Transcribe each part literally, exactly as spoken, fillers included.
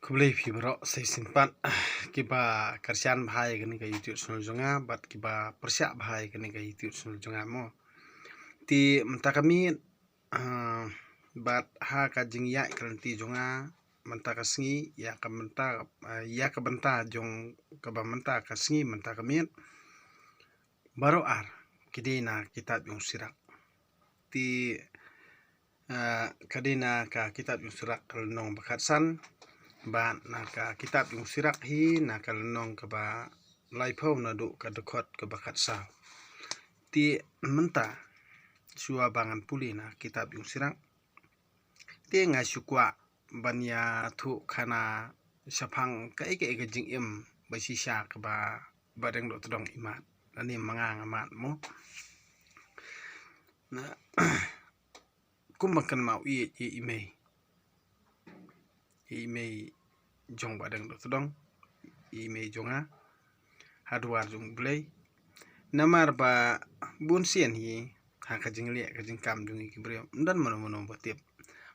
Khublei phi baroh sa shisien pat kiba kyrshan bha ïa kane ka YouTube channel jong nga bad kiba pyrshah bha ïa kane ka YouTube channel jong nga mo. Te mynta ka miet, ah, bad ha ka jingïaid ka lynti jong nga mynta ka sngi ïa ka mynta, ah, ïa ka bynta jong kaba mynta ka sngi mynta ka miet baroh ar ki dei na kitab jong Sirak. Te, ah, ka dei na ka kitab jong Sirak ka lynnong ba khatsan bad na ka kitab jong Sirak hi na ka lynnong kaba laiphew naduh ka dkhot kaba khatsaw. Te mynta shuwa ba ngan pule na kitab jong Sirak, te nga shu kwah ban ïathuh khana shaphang kaei kaei ka jingim ba shisha kaba Bah Deng Doh Tdong i mad. Lane ma nga nga mad mo. Na kumba kynmaw ïa i mei, i mei jong Bah Deng Doh Tdong, i mei jong nga ha dwar jong U Blei. Namar ba bun sien hi ha ka jingleh ka jingkam jong ngi ki briew, ym don mano mano ba tip.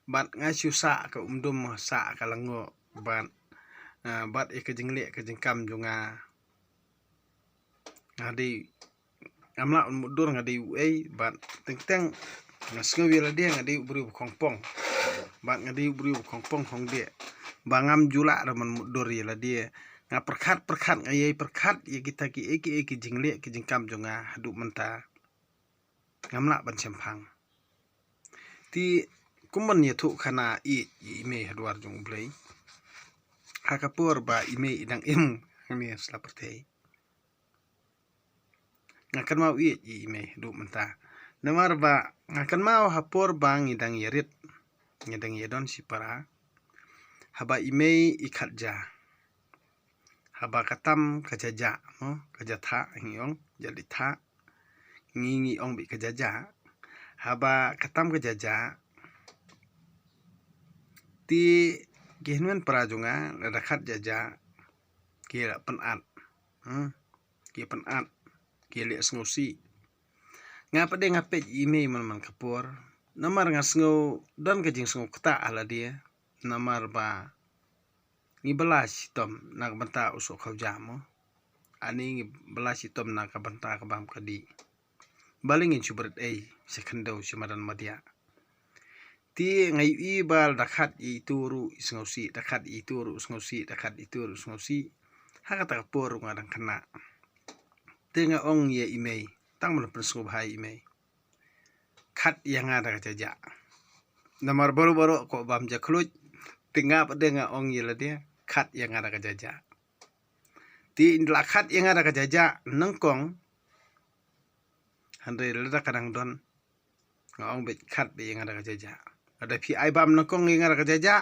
Bad nga shu sah ka umdum, sah ka langoh bad, ah, bad ïa ka jingleh ka jingkam jong nga, nga dei, ngam lah ban mutdur nga dei uei bad teng teng nga sngew ïa lade nga dei u briew ba khongpong. Bad nga dei u briew ba khongpong khongdie ba ngam ju lah ruh ban mutdur ïa lade. Nga pyrkhat pyrkhat, nga ïai pyrkhat ïa kita kiei kiei ki jingleh ki jingkam jong nga haduh mynta ngam lah ban shemphang. Te kumban ïathuh khana ïa i mei ha dwar jong U Blei ha ka por ba i mei i dang im hangne sla pyrthei. Nga kynmaw ïa i mei haduh mynta. Namar ba nga kynmaw ha por ba ngi dang ïarit, ngi dang ïadon shipara, haba i mei i khat ja, haba ka tam ka ja ja mo, ka ja thah ngi ong, ja li thah, ngi ngi ong beit ka ja ja. Haba ka tam ka ja ja, te ki hynmen para jong nga lada khat ja ja ki la pynat, hmm, ki pynat, ki leh sngewsih. Nga pat de nga peit i mei man man ka por, namar nga sngew don ka jingsngewkta ha lade, namar ba ngi bylla shitom na ka bynta u soh khawja mo, ani ngi bylla shitom na ka bynta ka bam ka dih. Balei ngin shu bret ei sha khyndew sha madan madiah? Te nga ïohi ba lada khat ïa itu ruh i sngewsih, da khat ïa itu ruh sngewsih, da khat ïa itu ruh sngewsih. Ha kata ka por ruh nga dang khynnah. Te nga ong ïa i mei, tang ban pynsngewbha ïa i mei, khat ïa nga da ka jajah. Namar baroh baroh ko bam jakhluit. Te nga pat de nga ong ïa lade, khat ïa nga da ka jajah. Te in la khat ïa nga da ka jajah nyngkong, hynrei lada ka dang don, nga ong beit khat beit ïa nga da ka jajah. Lada phi ai bam nyngkong ïa nga da ka jajah,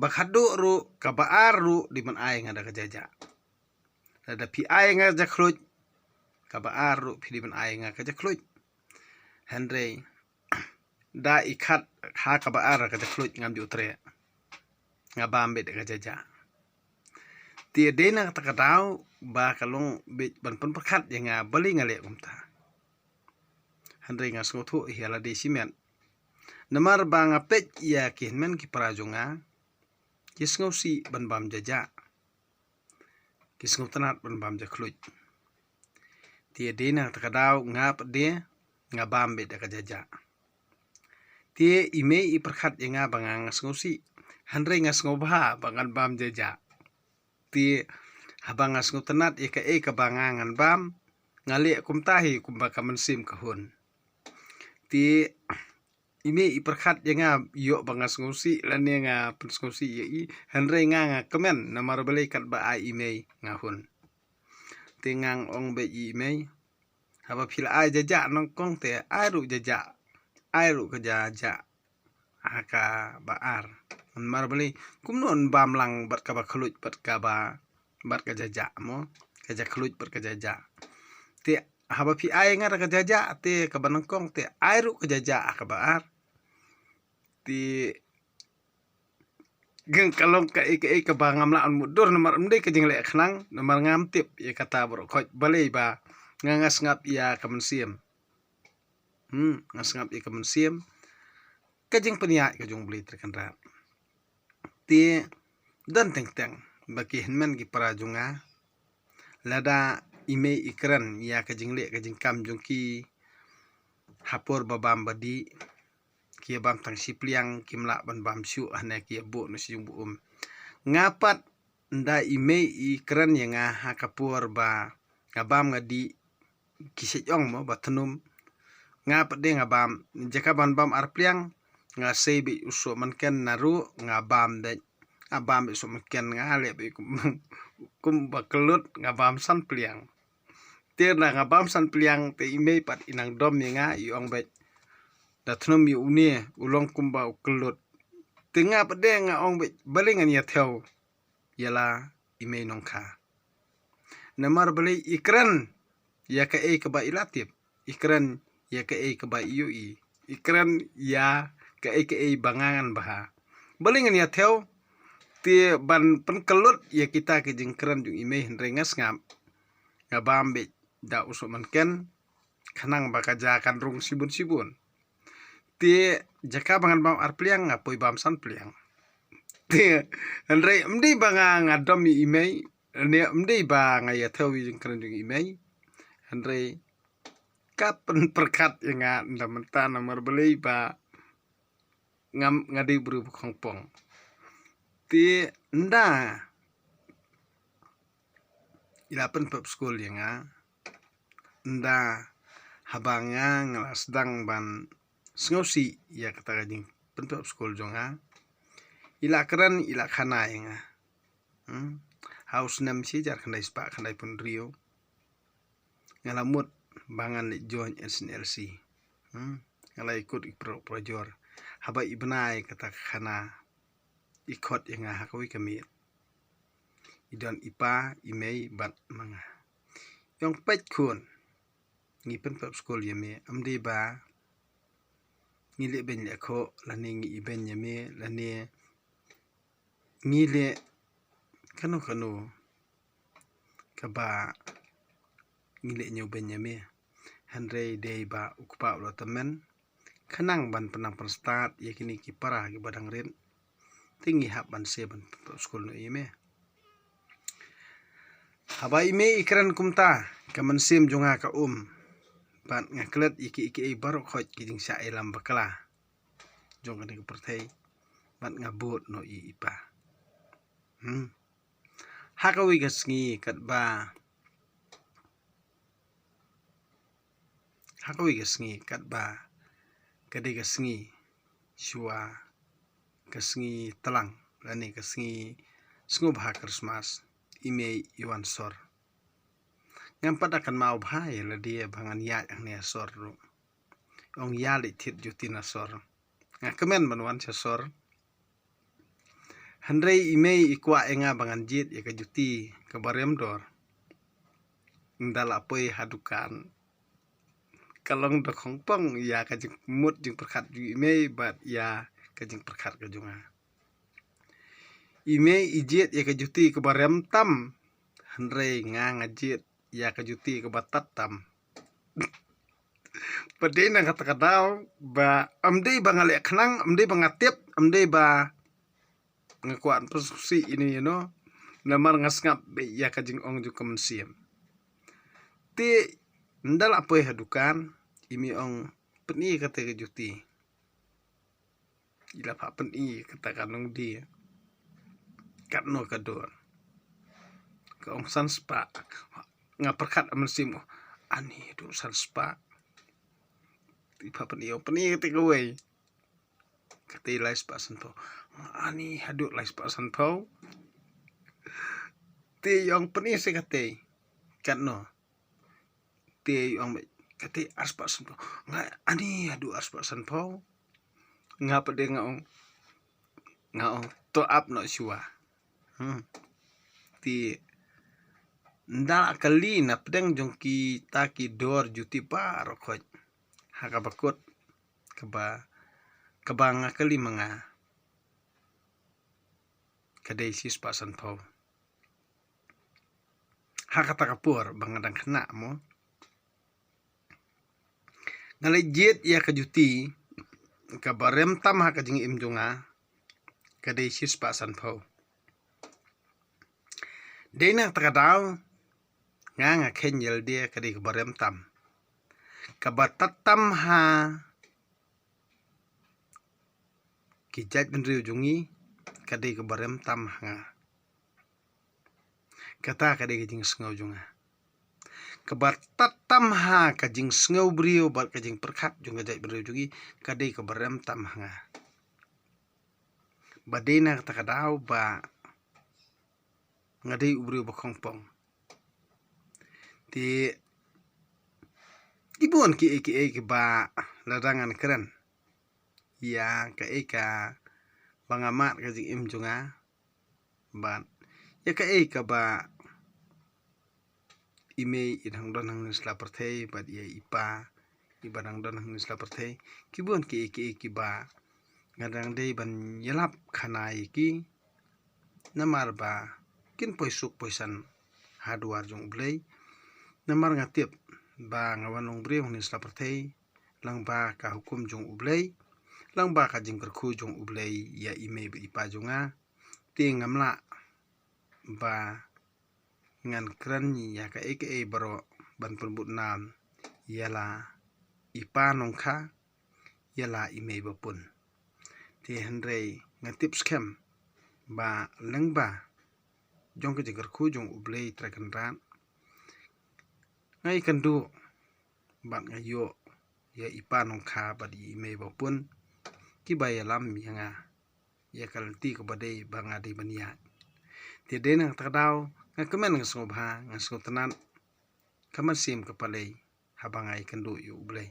ba khatduh ruh kaba ar ruh dei ban ai nga da ka jajah. Lada phi ai nga jakhluit, kaba ar ruh phi dei ban ai nga ka jakhluit. Hynrei da i khat ha kaba ar ka jakhluit ngam ju treh. Nga bam beit da ka jajah. Te dei na kata ka daw ba ka long beit ban pynpyrkhat ïa nga balei nga leh kumta. Hynrei nga sngewthuh ïa lade shimet. Namar ba nga peit ïa ki hynmen ki para jong nga, ki sngewsih ban bam jajah, ki sngewtynnat ban bam jakhluit. Te dei na kata ka daw nga pat de nga bam beit da ka jajah. Te i mei i pyrkhat ïa nga ba nga nga sngewsih, hynrei nga sngewbha ba ngan bam jajah. Te haba nga sngewtynnat ïa kaei kaba nga ngan bam, nga leh kumta hi kumba ka mynsiem ka hun. Te i mei i pyrkhat ïa nga ïoh ba nga sngewsih lane nga pynsngewsih ïa i, hynrei nga nga kmen namar balei katba ai i mei nga hun. Te nga ong beit ïa i mei, haba phi la ai jajah nyngkong te ai ruh jajah, ai ruh ka jajah ha kaba ar. Namar balei kumno yn bam lang bad kaba khluit bad kaba, bad ka jajah mo, ka jakhluit bad ka jajah. Te haba phi ai nga da ka jajah te kaba nyngkong te ai ruh ka jajah ha kaba ar. Te Kane ka long kaei kaei kaba ngam lah ban mutdur namar ym dei ka jingleh khnang namar ngam tip ïa kata baroh khoit balei ba nga nga sngap ïa ka mynsiem. Hmm, nga sngap ïa ka mynsiem. Ka jingpynïaid ka jong U Blei Trai Kynrad. Te Don teng teng ba ki hynmen ki para jong nga, lada i mei i kren ïa ka jingleh ka jingkam jong ki ha por ba bam ba dih, ki ïa bam tang shi pliang, kim lah ban bam shuh, hane ki ïa buh noh shi jong buh um. Nga pat, nda i mei i kren ïa nga ha ka por ba nga bam nga dih, ki shu ong mo ba thnum. Nga pat de nga bam, jaka ban bam ar pliang, nga sei beit u soh mynken, naduh nga bam beit, nga bam beit soh mynken, nga leh beit kum, kum ba kyllut, nga bam san pliang. Te na nga bam san pliang, te i mei pat i nang dom ïa nga, i ong beit, da thnum ïa une, u long kumba u kyllut. Te nga pat de nga ong beit, balei ngan ïa thew ïa la i mei nongkha. Namar balei i kren ïa kaei kaba i la tip, i kren ïa kaei kaba i ïohi, i kren ïa kaei kaei ba nga ngan bha. Balei ngan ïa thew, te ban pynkyllut ïa kita ki jingkren jong i mei, hynrei nga sngap. Nga bam beit da u soh mynken, khnang ba ka ja kan rung shibun shibun. Te jaka ba ngan bam ar pliang, nga poi bam san pliang. Te hynrei ym dei ba nga, nga dom ïa i mei, ne ym dei ba nga ïa thew ïa i jingkren jong i mei. Hynrei ka pynpyrkhat ïa nga, nda mynta namar balei ba nga, nga dei briew ba khongpong. Te nda i la pynpep skul ïa nga, nda haba nga, nga la sdang ban sngewsih ïa kata ka jingpynpep skul jong nga, i la kren, i la khana ïa nga. Hmm? Ha u snem shi hajar khyndai spah khyndai phew hynriew, nga la mut ba ngan leit join N C N L C. Hmm? Nga la ïakut i pro, projor. Haba i bnai kata ka khana, i khot ïa nga ha kawei ka miet. I don i pa, i mei bad ma nga. I ong, peit khun, ngi pynpep skul ïa me, ym dei ba ngi leh beiñ leh khoh, lane ngi ibeiñ ïa me, lane ngi leh kano kano kaba ngi leh ñiewbeiñ ïa me. Hynrei dei ba u kpa u la tymmen, khnang ban pynnang pynstad ïa kine ki para kiba dang rit, te ngi hap ban shim ban pynpep skul noh ïa me. Haba i mei i kren kumta, ka mynsiem jong nga ka um, bad nga klet ïa kiei kiei baroh khoit ki jingshah ïalam bakla jong kane ka pyrthei, bad nga bud noh ïa i pa. Hmm. Ha kawei ka sngi katba, ha kawei ka sngi katba ka dei ka sngi shuwa ka sngi tlang, lane ka sngi sngewbha Christmas, i mei i wan sor. Ngam pat da kynmaw bha ïa lade ba ngan ïaid hangne ha sor ruh. Ong ïa leit thied juti na sor. Nga kmen ban wan sha sor. Hynrei i mei i kwah ïa nga ba ngan jied ïa ka juti kaba rem dor. Nda la poi ha dukan, ka long da khongpong ïa ka jingmut jingpyrkhat jong i mei bad ïa ka jingpyrkhat ka jong nga. I mei i jied ïa ka juti kaba rem tam, hynrei nga, nga jied ïa ka juti kaba tad tam. Ba dei na kata ka daw ba ym dei ba nga leh khnang, ym dei ba nga tip, ym dei ba nga kwah pynsngewsih ïano ïano, namar nga sngap beit ïa ka jingong jong ka mynsiem. Te nda la poi ha dukan, i mei ong, pyni kata ka juti. I la phah pyni kata ka nongdie. Katno ka dor? Ka ong san spah. Nga pyrkhat ha mynsiem, ani haduh san spah. I phah pyni, ong pyni kata kawei. Kata i lai spah sanphew. Ani haduh lai spah sanphew. Te i ong pyni sa kata. Katno? Te i ong, kata ar spah sanphew. Nga, ani haduh ar spah sanphew. Nga pat de nga ong, nga ong to ap noh shuwa. Hmm. Te nda la kylli na pdeng jong kita ki dor juti baroh khoit, ha kaba kut, kaba, kaba nga kylli ma nga, ka dei shi spah sanphew. Ha kata ka por ba nga dang khynnah mo, nga la jied ïa ka juti kaba rem tam ha ka jingim jong nga, ka dei shi spah sanphew. Dei na kata ka daw, nga nga khein ïalade ka dei kaba rem tam. Kaba tad tam ha ki jaitbynriew jong ngi, ka dei kaba rem tam ha nga. Kata ka dei ka jingsngew jong nga. Kaba tad tam ha ka jingsngew briew bad ka jingpyrkhat jong ka jaitbynriew jong ngi, ka dei kaba rem tam ha nga. Ba dei na kata ka daw ba nga dei u briew ba khongpong. Te, ki bun kiei kiei kiba lada ngan kren ïa kaei kaba nga mad ka jingim jong nga, bad ïa kaei kaba i mei i dang don hangne sla pyrthei, bad ïa i pa i ba dang don hangne sla pyrthei. Ki bun kiei kiei kiba nga dang dei ban ïalap khana ïa ki, namar ba kin poi suk poi san ha duar jong U Blei. Namar nga tip ba nga wan long briew hangne sla pyrthei lang ba ka hukum jong U Blei, lang ba ka jingkyrkhu jong U Blei ïa i mei bad i pa jong nga. Te ngam lah ba ngan kren ïa kaei kaei baroh ban pynbud nam ïa la i pa nongkha, ïa la i mei ba pun. Te hynrei nga tip skhem ba lyngba jong ka jingkyrkhu jong U Blei Trai Kynrad, nga ïakynduh bad nga ïoh ïa i pa nongkha bad ïa i mei ba pun kiba ïalam ïa nga ïa ka lynti kaba dei ba nga dei ban ïaid. Te dei na kata ka daw nga kmen, nga sngewbha, nga sngewtynnat, ka mynsiem ka palei haba nga ïakynduh ïa U Blei,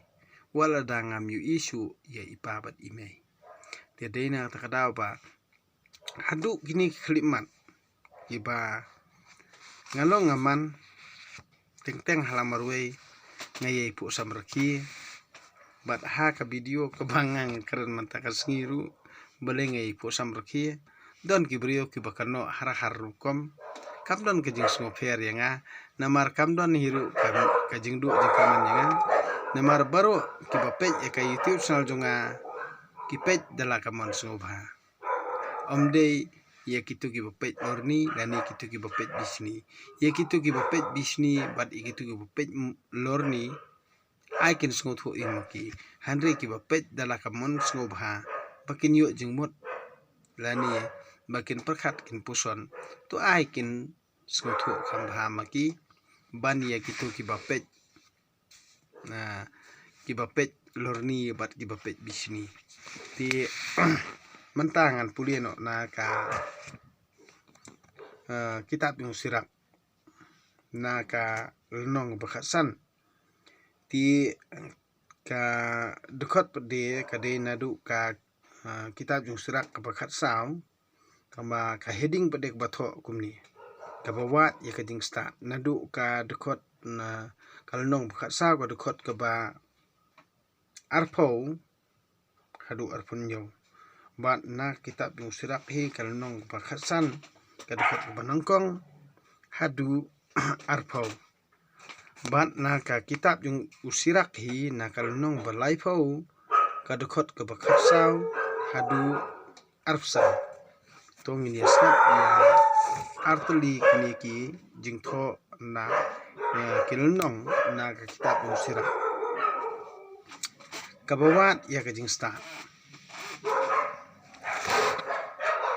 wat lada ngam ïohi shuh ïa i pa bad i mei. Te dei na kata ka daw ba haduh kine ki khyllipmat kiba nga long nga man, teng teng ha la marwei nga ïai phuh samrkhie. Bad ha ka video kaba nga kren mynta ka sngi ruh, balei nga ïai phuh samrkhie? Don ki briew kiba kynnoh har har rukom. Kam don ka jingsngewpher ïa nga, namar kam don hi ruh ka, ka jingduh jingkyrmen ïa nga. Namar baroh kiba peit ïa ka YouTube channel jong nga, ki peit da la ka mon sngewbha. Ym dei ïa kito kiba peit lorni lane kito kiba peit bishni. Ïa kito kiba peit bishni bad ïa kito kiba peit m-, lorni, ai kin sngewthuh ïa ma ki. Hynrei kiba peit da la ka mon sngewbha ba kin ïoh jingmut lane ba kin pyrkhat kin puson, to ai kin sngewthuh kham bha ma ki ban ïa kito kiba peit, ah, kiba peit lorni bad kiba peit bishni. Te mynta ngan pule noh na ka, ah, kitab jong u Sirak, na ka lynnong ba khatsan. Te ka dkhot pat de ka dei naduh ka, ah, kitab jong u Sirak kaba khatsaw, kaba ka heading pat de kaba thoh kumne: Kaba wad ïa ka jingstad. Naduh ka dkhot, na ka lynnong ba khatsaw, ka dkhot kaba arphew haduh arphew hynñiew. Bad na kitab jong u Sirak hi ka lynnong ba khatsan, ka dkhot kaba nyngkong haduh arphew. Bad na ka kitab jong u Sirak hi na ka lynnong ba laiphew, ka dkhot kaba khatsaw haduh arphew san. To ngin ïa sngap ïa artylli kine ki jingthoh na, eh, ki lynnong na ka kitab jong u Sirak. Kaba wad ïa ka jingstad.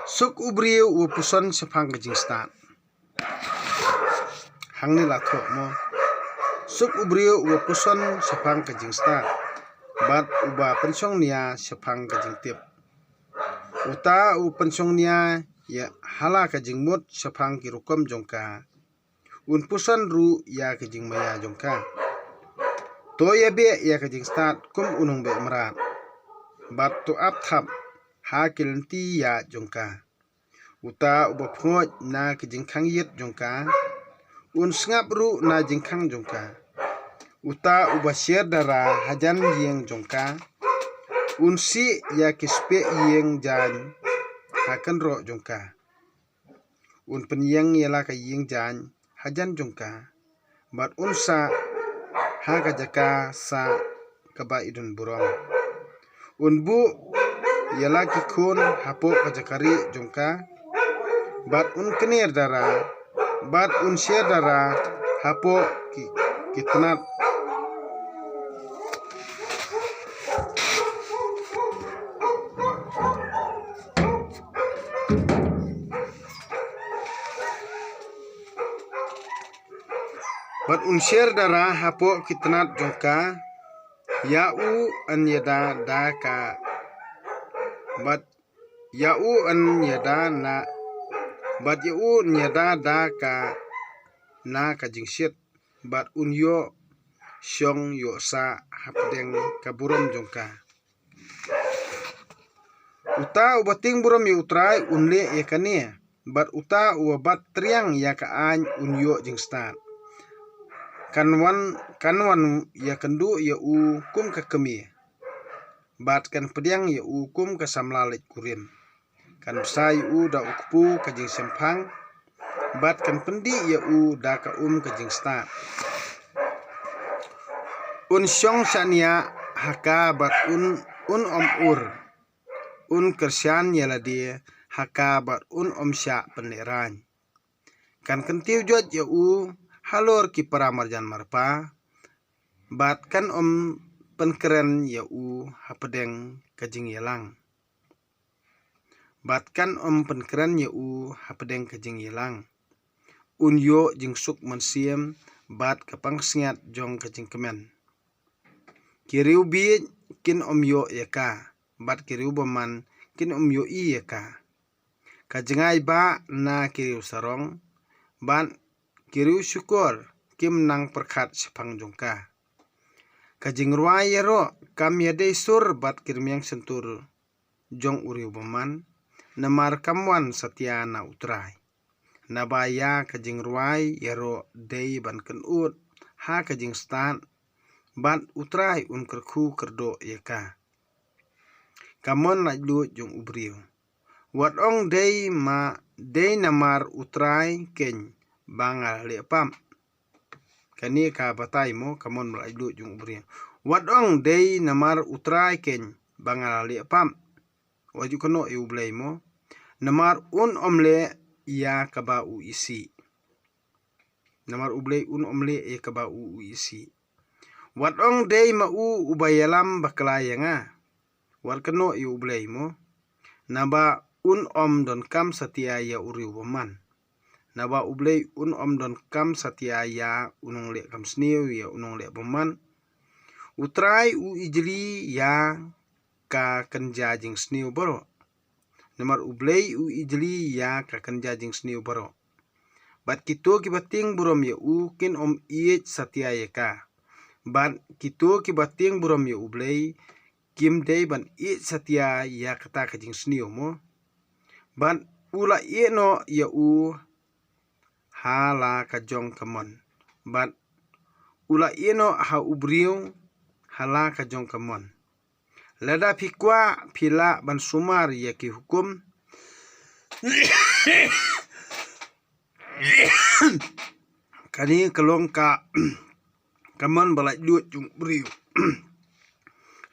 Suk u briew uba puson shaphang ka jingstad. Hangne la thoh mo: Suk u briew uba puson shaphang ka jingstad, bad uba pynshongnia shaphang ka jingtip. Uta u pynshongnia ïa ha la ka jingmut shaphang ki rukom jong ka, un puson ruh ïa ka jingmaïa jong ka. To ïabeh ïa ka jingstad kum u nongbeh mrad, bad to ap thap ha ki lynti ïaid jong ka. Uta uba pyngoid na ka jingkhang ïit jong ka, un sngap ruh na jingkhang jong ka. Uta uba sher dara hajan ïing jong ka, un sih ïa ki speh ïing jaiñ ha kynroh jong ka. Un pynïeng ïa la ka ïing jaiñ hajan jong ka, bad un sah ha ka jaka sah kaba i don burom. Un buh ïa la ki khun hapoh ka jaka rieh jong ka, bad un kner dara Bad un sher dara hapoh ki, ki tnat. Bad un sher dara hapoh ki tnat jong ka, ïa u yn ïada da ka, bad ïa u yn ïada na, bad ïa u yn ïada da ka na ka jingshit, bad un ïoh shong ïoh sah hapdeng ka burom jong ka. Uta uba tieng burom ïa U Trai un leh ïa kane, bad uta uba bat triang ïa ka aiñ un ïoh jingstad. Kan wan, kan wan ïakynduh ïa u kum ka kmie, bad kan pdiang ïa u kum ka samla leit kurim. Kan bsa ïa u da u kpu ka jingshemphang, bad kan pyndih ïa u da ka um ka jingstad. Un shong shaniah ha ka bad un, un ym ur. Un kyrshan ïa lade ha ka bad un ym shah pynlehraiñ. Kan kyntiew joit ïa u halor ki para marjan marpa, bad kan ym pynkren ïa u hapdeng ka jingïalang. Bad kan ym pynkren ïa u hapdeng ka jingïalang. Un ïoh jingsuk mynsiem bad ka pansngiat jong ka jingkmen. Ki riewbieit kin ym ïoh ïa ka, bad ki riewbymman kin ym ïohi ïa ka. Ka jngai bah na ki riewsarong, bad ki riewshukor kim nang pyrkhat shaphang jong ka. Ka jingrwai ïaroh kam ïadei sur bad ki rmiang shyntur jong u riewbymman, namar kam wan satia na U Trai. Naba ïa ka jingrwai ïaroh dei ban kynud ha ka jingstad, bad U Trai un kyrkhu kyrdoh ïa ka. Ka mon laitluid jong u briew. Wat ong dei ma, dei namar U Trai keiñ ba nga la leh pap. Kane ka batai mo, ka mon laitluid jong u briew. Wat ong dei namar U Trai keiñ ba nga la leh pap. Wat ju kynnoh ïa U Blei mo. Namar un ym leh ïa kaba u isih. Namar U Blei un ym leh ïa kaba u, u isih. Wat ong dei ma u uba ïalam bakla ïa nga. Wat kynnoh ïa U Blei mo. Naba un ym donkam satia ïa u riewbymman. Naba U Blei un ym donkam satia ïa u nongleh kam sniew, ïa u nongleh bymman. U Trai u ijli ïa ka kynja jingsniew baroh. Namar U Blei u ijli ïa ka kynja jingsniew baroh. Bad kito kiba tieng burom ïa u kin ym ïeit satia ïa ka. Bad kito kiba tieng burom ïa U Blei kim dei ban ïeit satia ïa kata ka jingsniew mo. Bad u la ïehnoh ïa u ha la ka jong ka mon. Bad u la ïehnoh ha u briew ha la ka jong ka mon. Lada phi kwah phi lah ban sumar ïa ki hukum. Kane ka long ka, ka mon ba laitluid jong u briew.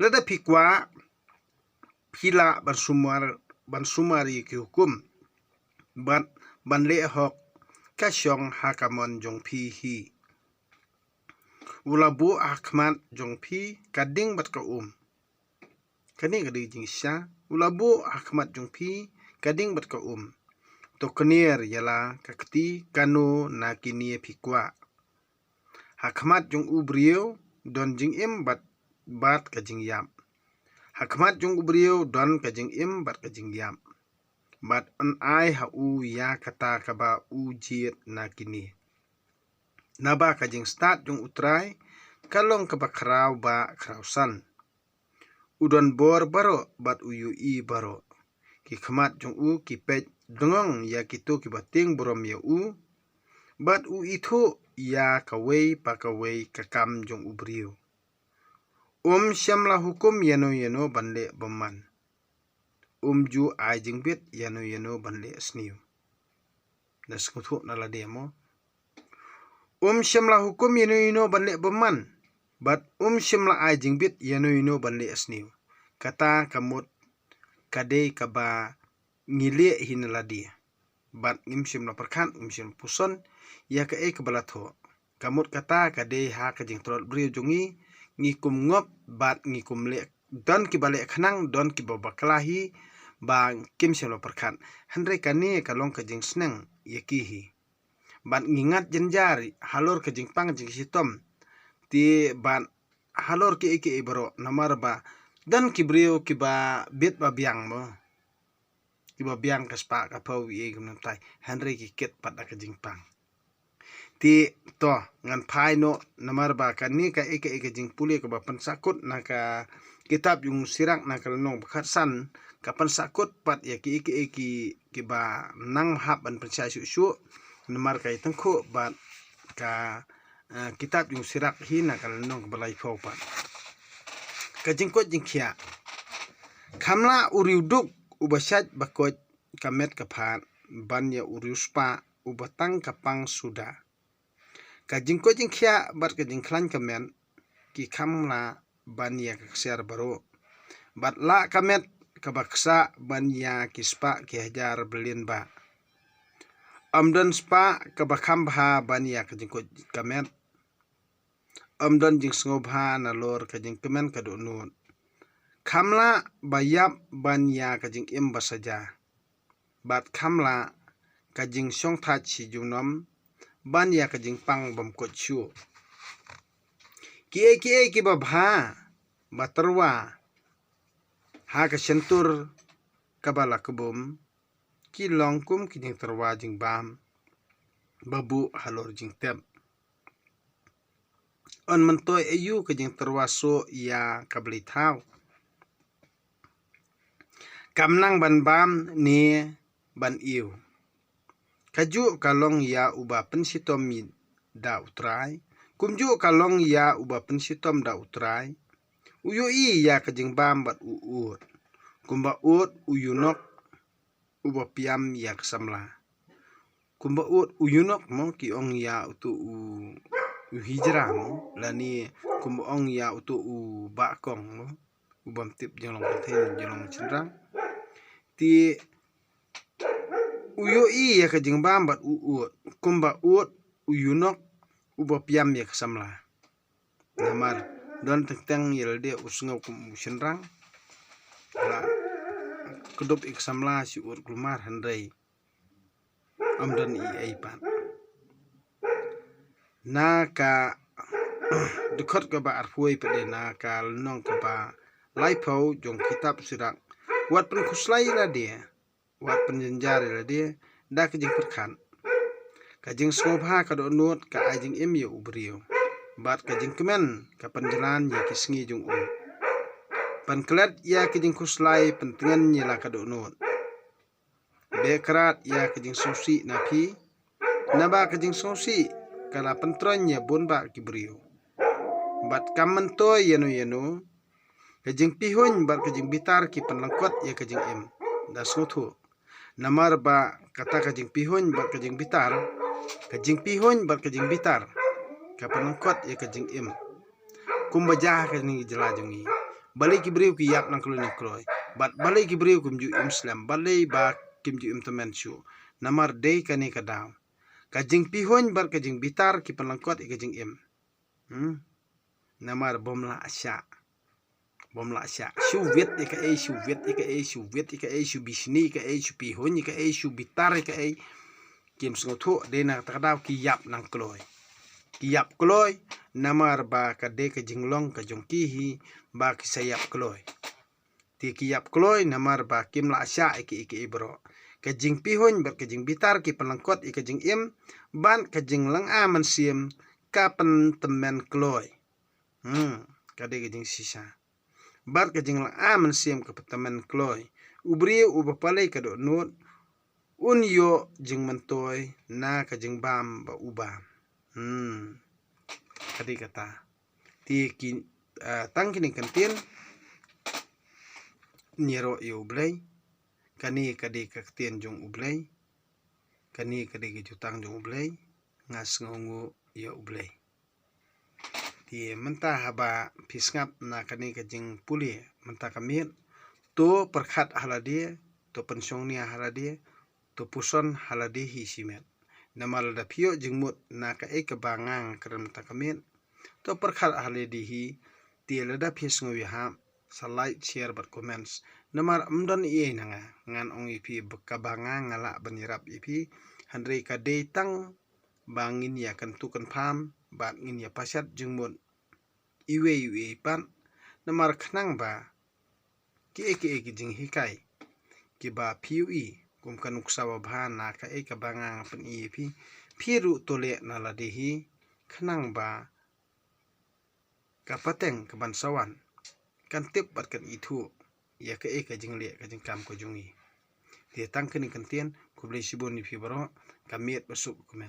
Lada phi kwah phi lah ban sumar, ban sumar ïa ki hukum. Bad ban leh hok ka shong ha ka mon jong phi hi. U la buh ha khmat jong phi ka ding bad ka um. Kane ka dei jingshisha. U la buh ha khmat jong phi ka ding bad ka um. To kner ïa la ka kti kano na kine phi kwah. Ha khmat jong u briew don jingim bad, bad ka jingïap. Ha khmat jong u briew don ka jingim bad ka jingïap. Bad yn ai ha u ïa kata kaba u jied na kine. Naba ka jingstad jong U Trai ka long kaba khraw ba khraw san. U don bor baroh bad u ïohi baroh. Ki khmat jong u ki peit dngong ïa kito kiba tieng burom ïa u. Bad u ithuh ïa kawei pa kawei ka kam jong u briew. Um shym la hukum ïano ïano ban leh bymman. Um ju ai jingbit ïano ïano ban leh sniew. Na sngewthuh na lade mo. Um shym la hukum ïano ïano ban leh bymman. Bad um shym la ai jingbit ïano ïano ban leh sniew. Kata ka mut ka dei kaba ngi leh hi na lade. bad ngim shym la pyrkhat, ngim shym la puson ïa kaei kaba la thoh. Ka mut kata ka dei ha ka jingtlot briew jong ngi, ngi kum ngop bad ngi kum leh, don kiba leh khnang, don kiba bakla hi ba kim shym la pyrkhat. Hynrei kane ka long ka jingsneng ïa ki hi. Bad ngi ngat jynjar halor ka jingpang jingshitom. Te bad halor kiei kiei baroh, namar ba don ki briew kiba bit ba biang mo. Kiba biang ka spah ka phew ïa ki mynta, hynrei ki kit pat da ka jingpang. Te to, ngan phai noh, namar ba kane kaei kaei ka jingpule kaba pynsakut na ka kitab jong u Sirak na ka lynnong ba khatsan, ka pynsakut pat ïa kiei kiei ki, kiba nang hap ban pynshai shuh shuh, namar ka ïa tyngkhuh bad ka, eh, kitab jong u Sirak hi na ka lynnong kaba laiphew pat. Ka jingkoit jingkhiah. Kham lah u riewduk uba shait ba koit ka met ka phad ban ïa u riewspah uba tang ka pang suda. Ka jingkoit jingkhiah bad ka jingkhlaiñ ka met ki kham lah ban ïa ka ksiar baroh. Bad lah ka met kaba ksah ban ïa ki spah ki hajar byllion bah. Ym don spah kaba kham bha ban ïa ka jingkoit ka met. Ym don jingsngewbha nalor ka jingkmen ka dohnud. Kham lah ba ïap ban ïa ka jingim ba saja. Bad kham lah ka jingshongthait shi junom ban ïa ka jingpang bym koit shuh. Kiei kiei kiba bha ba tyrwa ha ka shyntur kaba la kbum, ki long kum ki jingtyrwa jingbam ba buh halor jingtep. Yn myntoi aïu ka jingtyrwa soh ïa ka blei thaw? Kam nang ban bam ne ban ïew. Kajuh ka long ïa uba pynshitom da U Trai, kumjuh ka long ïa uba pynshitom da U Trai. U ïohi ïa ka jingbam bad u ud, kumba ud u ïunok uba piam ïa ka samla. Kumba ud u ïunok mo, ki ong ïa uto u, u hijra mo, lane kumba ong ïa uto u bakong mo, u bym tip jinglong pynthei jinglong shynrang. Te u ïohi ïa ka jingbam bad u ud, kumba ud u ïunok uba piam ïa ka samla. Namar don teng teng ïa lade u sngew kum u shynrang. La kdup ïa ka samla shi ud kulmar, hynrei ym don ei ei pat. Na ka dkhot kaba arphew pat de, na ka lynnong kaba laiphew jong kitab Sirak, wat pynkhuslai ïa lade, wat pynjynjar ïa lade da ka jingpyrkhat. Ka jingsngewbha ka dohnud ka ai jingim ïa u briew, bad ka jingkmen ka pynjlan ïa ki sngi jong u. Pynklet ïa ka jingkhuslai, pyntngen ïa la ka dohnud. Beh krat ïa ka jingsngewsih na phi, naba ka jingsngewsih ka la pyntroiñ ïa bun bah ki briew. Bad kam myntoi ïano ïano. Ka jingpihuiñ bad ka jingbitar ki pynlyngkot ïa ka jingim. Da sngewthuh. Namar ba kata ka jingpihuiñ bad ka jingbitar, ka jingpihuiñ bad ka jingbitar ka pynlyngkot ïa ka jingim. Kumba jia ha kane ka jylla jong ngi, balei ki briew ki ïap nang kloi nang kloi, bad balei ki briew kim ju im slem, balei ba kim ju im tymmen shuh? Namar dei kane ka daw. Ka jingpihuiñ bad ka jingbitar ki pynlyngkot ïa ka jingim. Hmm. Namar bym lah shah. Bym lah shah. Shu wit ïa kaei, shu wit ïa kaei, shu wit ïa kaei, shu bishni ïa kaei, shu pihuiñ ïa kaei, shu bitar ïa kaei. Kim sngewthuh, dei na kata ka daw ki ïap nang kloi. Ki ïap kloi, namar ba ka dei ka jinglong ka jong ki hi, ba ki sa ïap kloi. Te ki ïap kloi namar ba kim lah shah ïa kiei kiei baroh. Ka jingpihuiñ bad ka jingbitar ki pynlyngkot ïa ka jingim, bad ka jinglynga mynsiem ka pyntymmen kloi. Hmm, ka dei ka jingshisha. Bad ka jinglynga mynsiem ka pyntymmen kloi. U briew uba pynleit ka dohnud, un ïoh jingmyntoi na ka jingbam ba u bam. Hmm. Ka dei kata. Te ki, ah, tang kine ki ktien, ïaroh ïa U Blei. Kane ka dei ka ktien jong U Blei. Kane ka dei ka jutang jong U Blei. Nga sngewnguh ïa U Blei. Te mynta haba phi sngap na kane ka jingpule mynta ka miet, to pyrkhat ha lade, to pynshongnia ha lade, to puson ha lade hi shimet. Namar lada phi ïoh jingmut na kaei kaba nga nga kren mynta ka miet, to pyrkhat ha lade hi. Te lada phi sngew ïahap, sa like, share bad comments. Namar ym don ei ei na nga, ngan ong ïa phi ba kaba nga nga lah ban ïarap ïa phi. Hynrei ka dei tang ba ngin ïa kyntu kynpham bad ngin ïa pashat jingmut iwei iwei pat. Namar khnang ba kiei kiei ki jinghikai kiba phi ïohi kum ka nuksa babha na kaei kaba nga nga pyni ïa phi, phi ruh to leh na lade hi, khnang ba ka pateng kaban sa wan kan tip bad kan ithuh ïa kaei ka jingleh ka jingkam ka jong ngi. Te tang kane ka ktien, khublei shibun ïa phi baroh, ka miet ba suk kumne.